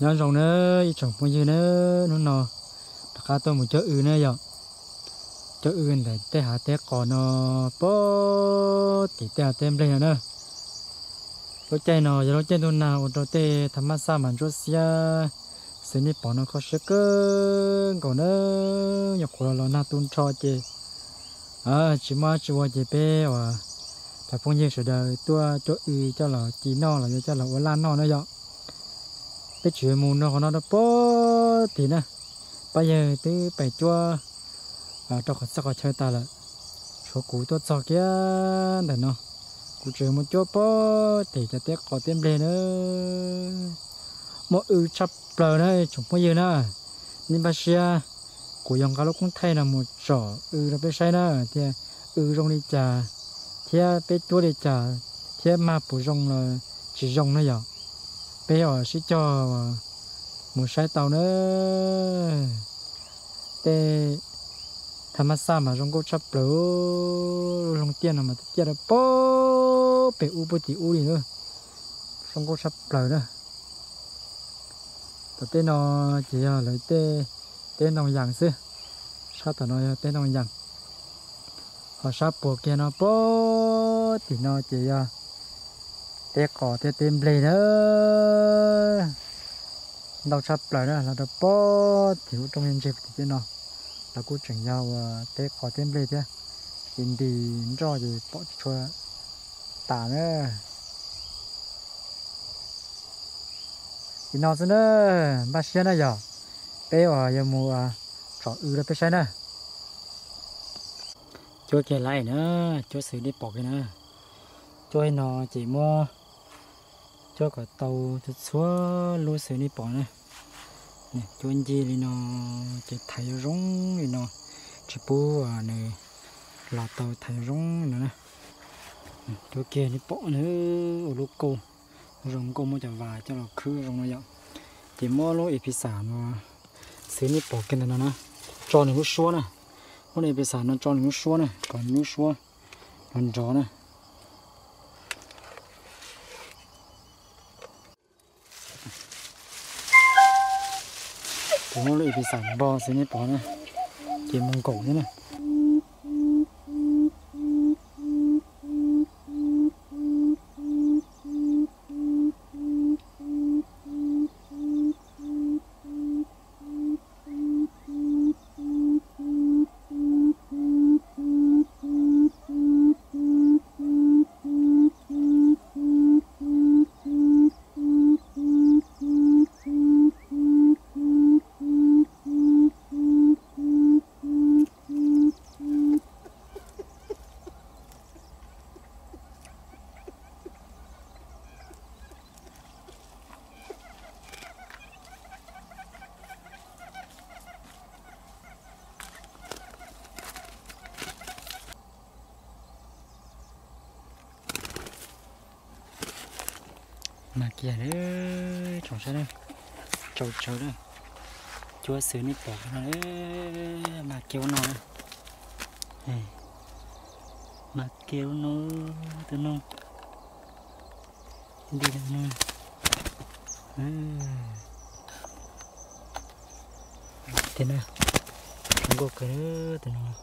Nyob zoo na ib tsoom phooj ywg na, hnub no rov qab tuaj mus cog w na yom. Cog w ntawm tej hav teb qos no, pem tim tej hav teb nplej no na. Lub caij no yog lub caij ntuj nag ua rau tej tha mab xaj mas ntsuab xiab, xws nej pom no kho siab kawg nkaus na, nyuam qhuav los los nag tu nrho ces tsis muaj dab tsi ua ces peb uas cov phooj ywg sawv daws tuaj cuab w coj los ci noj los yog coj los ua laj noj na yom. Peb tsis mus no qhov no rau pem tim na, pab yawg twb pem cuab rau qhov txoj qhov chaw tas lawm, tshuav kuv tuaj txog kiag ntawm no. Kuv tseem mus cuab pem tim cov teb qos teb nplej na. Muaj w tshaj plaws na tsoom phooj ywg na. Nej npaj siab, kuv yuav nqa lub koob thaij no mus tsom w rau peb saib na, tias w zoo li cas, thiab peb cuab li cas, thiab mag puas zoo los tsis zoo na yom. Peb uas sib cog mus saib tau na. Tej tha mab xaj mas zoo nkauj tshaj plaws, lub loog tiaj no mas ciaj rau pem ub puag tim ub li na, zoo nkauj tshaj plaws na. Tom tej no ces yog lawv tej teb ntoo yas xwb, sab tom no yog teb ntoo yas. Ho sab puag kiag no pem tim no ces yog teb qos thiab teb nplej na. Ntau tshaj plaws na, los rau pem tim ub rooj ntseg tim tej no los kuj tseem yog uas teb qos teb nplej thiab, ces nti nroj ces pom tsis tshua tas na. Li no xwb na, npaj siab na yog peb uas yuav mus tsom w rau peb saib na. Cuab kiag laij na, cuab xws nej pom kiag na. Cuab no ces muab cuab kom tau txhua txhua lub xws nej pom na. Cuab ncig li no ces thaiv yuav zoo li no, tsis pub nws los tau, thaiv yuav zoo li no na. Cuab kiag nej pom na, ua lub kauj zoo nkauj, muab cov vas coj los khwb zoo no yom. Ces muab lub epixam no xws nej pom kiag ntawm no na, tso nws lub suab na, muab lub epixam no tso nws lub suab na, kom nws lub suab nrov nrov na. Ces muab lub epixam npo xws nej pom na, ces mus nkaum thiab na. Mag kiag lawm tsoom saib na, tsau tsawv na, cuab xws nej pom no, mag kiag ua no na, mag kiag ua no, tus noog nti no. Tiag na, zoo nkauj kawg tus noog.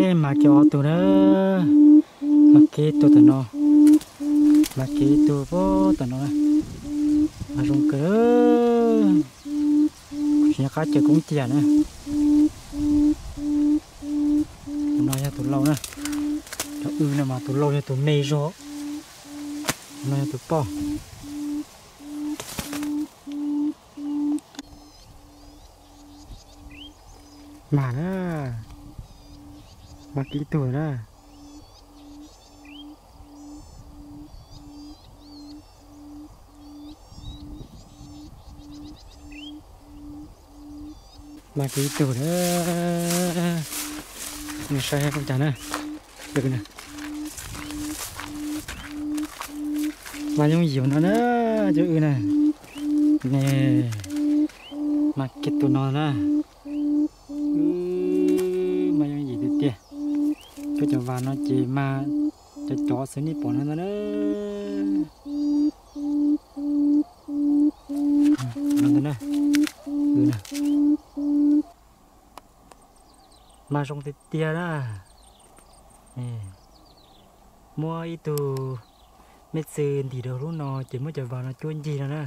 Mas kiag ob tug na, mas kiag ib tug tom no, mas kiag ib tug pem tom no, mas zoo kawg. Kuv tsis nco qab caw koob cia na. Tus no yog tus laus na, cov w no mas tus laus yog tus me zog, tus no yog tus poj. Mas na, mas kiag ib tug na. Mas kiag ib tug na, nws saib ua cas na. Mas yooj yim no na, cov w na. Ne, mas kiag tus no na. Mas yooj yim tiag tiag. Cov, cov vas no ces mas cov cov xwb nej pom no ntag na. Mas zoo tiag tiag na. Muab ib tug me txw ntim rau lub no ces muab cov vas no cuab ncig no na,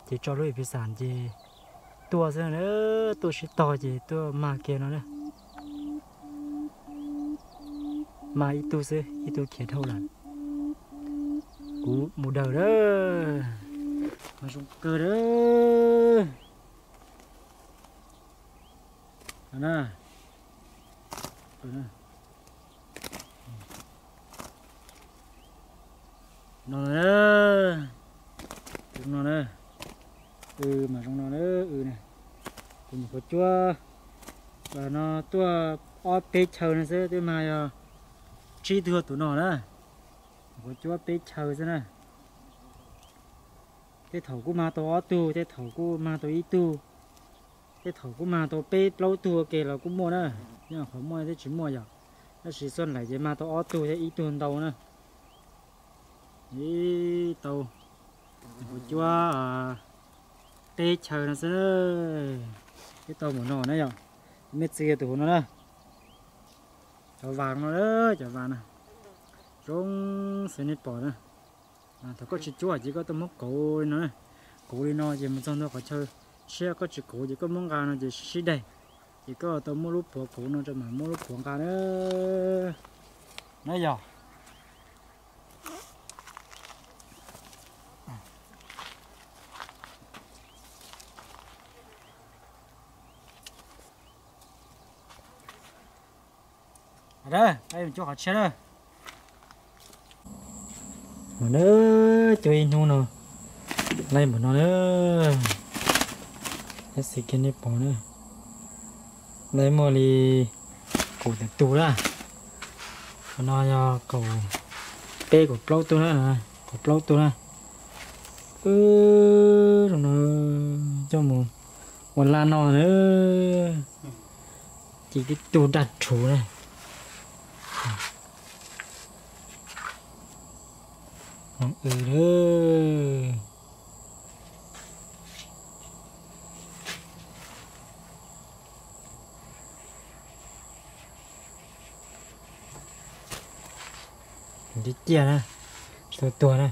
ces tso lub epizam ces tuaj xwb na, tuaj sib tog ces tuaj mag kiag no na. Mag ib tug xwb, ib tug khiav dhau lawm. Kuv mus daws na, mas zoo kawg na. No, no na, mas zoo no na, kuv nyuam qhuav cuab no tuaj ob peb chaw no xwb twb mag yog tsib tug tus no na. Nyuam qhuav cuab peb chaw xwb na. Tej thaum kuj mag tau ob tug, tej thaum kuj mag tau ib tug, tej thaum kuj mag tau peb plaub tug ua ke los kuj muaj na. Yeej qhov muaj thiab tsis muaj yom, tab sis xuaj laim ces mag tau ob tug thiab ib tug ntau na. Ib tau, kuv cuab peb chaw no xwb, ib tau mus no na yom. Me txiv tus hauv no na, cov vas no, cov vas no zoo xwb nej pom na. Thaum koj tsis cuab ces koj tau muab kauv li no, kauv li no ces mus txog ntua qhov chaw tshiab koj tsis kauv ces koj muab nqa no ces sib daig, ces koj tau muab lub puav kauv no rau mam muab lub puav nqa na. Na yog. Cuab qhov tshiab na. Mas na, cuab ib hnub no, laib npaum no na, xwb kiag nej pom na, laib muaj li kaum tawm tug na. Qhov no yog kaum peb kaum plaub tug na, kaum plaub tug na. Zoo no coj mus ua laj noj na, ces tib tug daj rhuv na. Tseem ciaj ciaj na, tsis tau tuag na.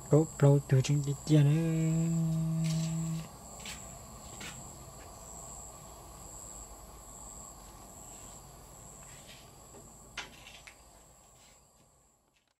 Kaum plaub tug tseem ciaj ciaj na.